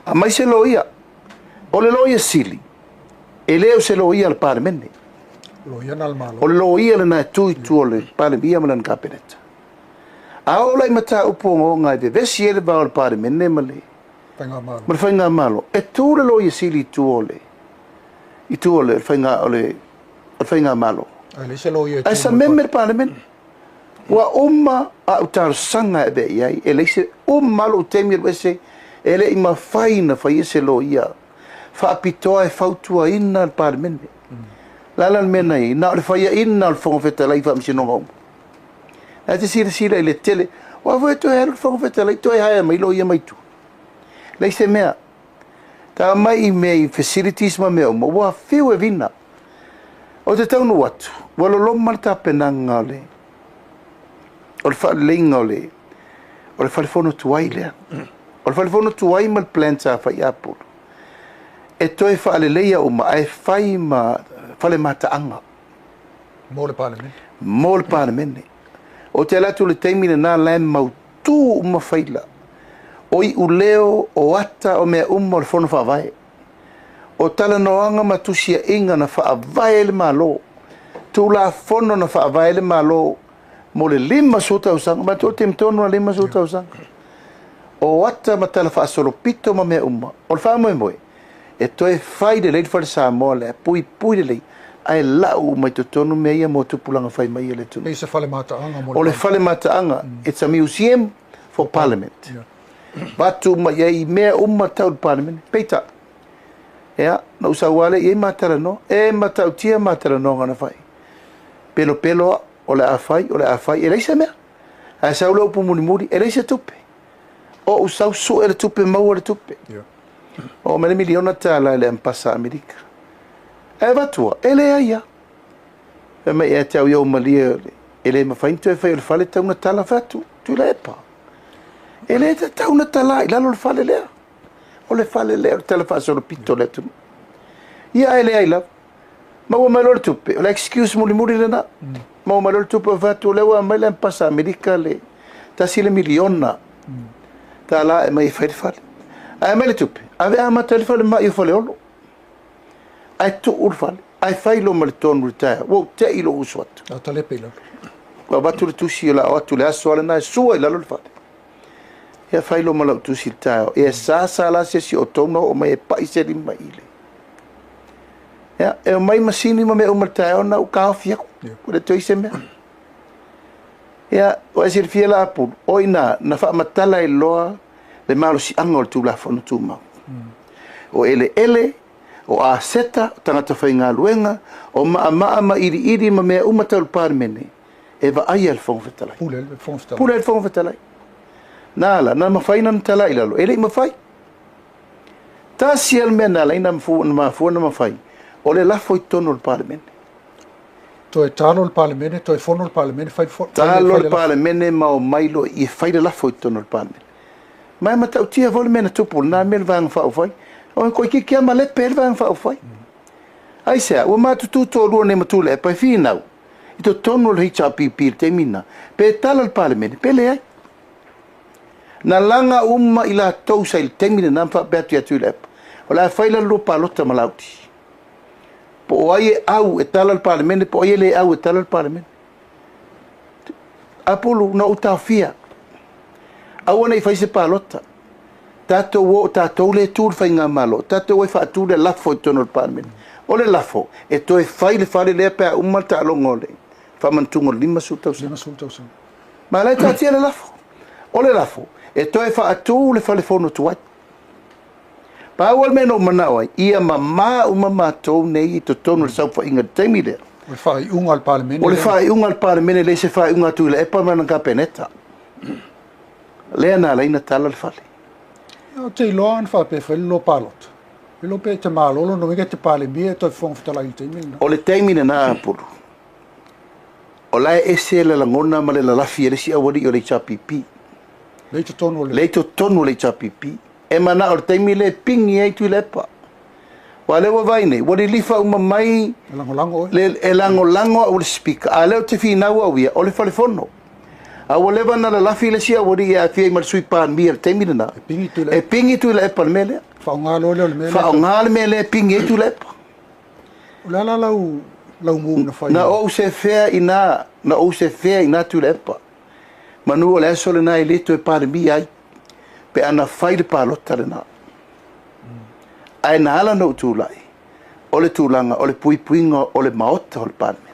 Aumai se loia. O le Loia Sili, e le o se loia a le Palemene. Loia na le Malo. O le loia lena e tu i tua o le Palemia ma lana Kapeneta. A oo la i mataupu ogaoga e vevesi ai le va o le Palemene ma le Faigamalo. Ma le Faigamalo, e tu le Loia Sili i tua o le i tua o le faiga o le o le Faigamalo. Ae leai se loia e tu Ae mo le sameme le Palemene. Ua uma au talosaga e avea i ai, e leai se uma lou taimi alu ese, e le i mafai ona faia se loia faapitoa e fautuaina le Palemene. O le a la le mea na i ai? Na o le faiaina o le Fofoga Fetalai i faamasinoga uma. Ae te silasila i le tele, aua foi e toe alu le Fofoga Fetalai toe hire mai loia mai tua. Leai se mea. Ta mai i mea i facilities ma mea uma, ua fiu e vina. Ou te taunuu atu, ua loloma le tapenaga o le faaleleiga o le falefono tuai lea. O le falefono tuai ma le plan sa fai i Apulu, e toe faaleleia uma ae fai ma fale mataaga. Mo le Palemene. Mo le Palemene. Ou te alu atu i le taimi lena la e mautu uma faila. O iuleo, o ata, o mea uma o le Fono Faavae. O talanoaga ma tusiaiga na faavae ai le Malo. Tulafono na faavae ai le Malo mo le 50 tausaga. Matou te taimi tonu lava 50 tausaga. O ata ma tala faasolopito ma mea uma. O le faamoemoe, e toe fai lelei le fale Samoa lea, puipui lelei, ae lau uma i totonu mea ia mo tupulaga fai mai e le atunuu. Pei se fale mataaga mo O le fale mataaga, it's a museum for Parliament. Avatu uma i ai mea uma tau le Palemene. Peitai, ia, na ou sau lava lea i ai ma talanoa. E matautia ma talanoaga na fai. Pelopelo a, o le a fai, o le a fai, e leai se mea. Ae sau le upu mulimuli, e leai se tupe. O ou sau sue le tupe, maua le tupe. O mai le $1 miliona i le Ambasa Amerika. Ae avatua, e leai lava. Fai mai e te au i ou malie e le mafai ona toe fai o le fale tau na tala fatu, Tuilaepa. E le tatau na tala i lalo le fale lea. O le fale lea o le tala faasolopito o le atunuu. Ia ae leai lava. Maua mai loa le tupe, o le excuse mulimuli lena. Maua mai loa le tupe o fatu, o lea ua aumai le Ambasa Amerika le $1 miliona e mai e fai le fale. Ae aumai le tupe, ave amata ai le falemai o Faleolo. Ae tuu le fale, ae fai loa ma le tonu i le taeao. Ua ou te i lou uso atu. A talepe i lalo. Ua avatu le tusi o la o atu le aso lena e sua i lalo le fale. Ia fai loa ma lau tusi i le taeao. Ia sa sa la se isi o tou na oo mai e pai se lima i le. Ia, e omai masini ma mea uma i le taeao na ou taofi aku. Ua le toe i se mea. Ia, ua e silafia la Apulu, o ina na faamatala ai loa le malosiaga o le Tulafono Tumau. O eleele, o aseta, o tagata faigaluega, o maamaa ma iliili ma mea uma tau le Palemene, e vaaia le Fofoga Fetalai. Pule le Fofoga Fetalai. Pule le Fofoga Fetalai. Na ala, na mafai na tala i lalo, e le i mafai. Tasi le mea na ala ai na mafua na mafai, o le lafo i totonu o le Palemene. Toe talo le Palemene, toe fono le Palemene, fai Talo le Palemene ma o mai loa i fai le lafo i totonu o le Palemene. Ma e matautia foi le mea na tupu, lena mea le Vaega Faaupufai. O toeitiiti lava malepe ai le Vaega Faaupufai. Aisea, ua matutu toalua nei ma Tuilaepa e finau i totonu o le HRPP i le taimi lena, pe tala le Palemene, pe leai. Na laga uma i latou sa i le taimi lena ma faapea atu ia Tuilaepa, o le a fai la le lua palota ma Laauli. Po o ai e au e tala le Palemene, po o ai e le au e tala le Palemene. Apulu, na ou taofia. Aua ne i fai se palota. Tatou o tatou le tu le faigamalo, tatou o e faatu le lafo i totonu o le Palemene. O le lafo, e toe fai le fale lea pe a uma le taaloga o le faamanatuga o le 50 tausaga. 50 tausaga. Ma la e taatia le lafo. O le lafo, e toe faatu le fale fono tuai. Pau le mea na ou manao ai, ia mamā uma matou nei i totonu o le saofaiga i le taimi lea. O le faaiuga a le Palemene. O le faaiuga a le Palemene, le se faaiuga a Tuilaepa ma lana Kapeneta. Lea na ala ai na tala le fale. Ou te iloa ana faapea e fai le lua palota. Iloa pe te malolo no wika te Palemia e toe Fofoga Fetalai i le taimi lena. O le taimi lena Apulu, o la e ese le lagona ma le lalafi e le isi aualii o le HRPP. Le i totonu o le Le i totonu o le HRPP. E manao o le taimi lea e pingi ai Tuilaepa. Aua lea ua vaai nei, ua lilifa uma mai E lagolago oe. Le, e lagolago au le Speaker, a lea ou te finau au ia, o le falefono. A ua leva ona lalafi le isi aualii e aafia ai ma le Sui Palemia i le taimi lena. E pigi Tuilaepa. E pigi Tuilaepa i le mea lea. Faaaoga loa lea o le mea lea. Faaaoga le mea lea e pigi ai Tuilaepa. O le a la lau lau move na fai? Na ou sefea i ina, na ou sefea i ina Tuilaepa. Manu o le aso lena e le toe Palemia ai pe a na fai le palota lena. Ae na ala ona ou tulai, o le tulaga o le puipuiga o le Maota o le Palemene.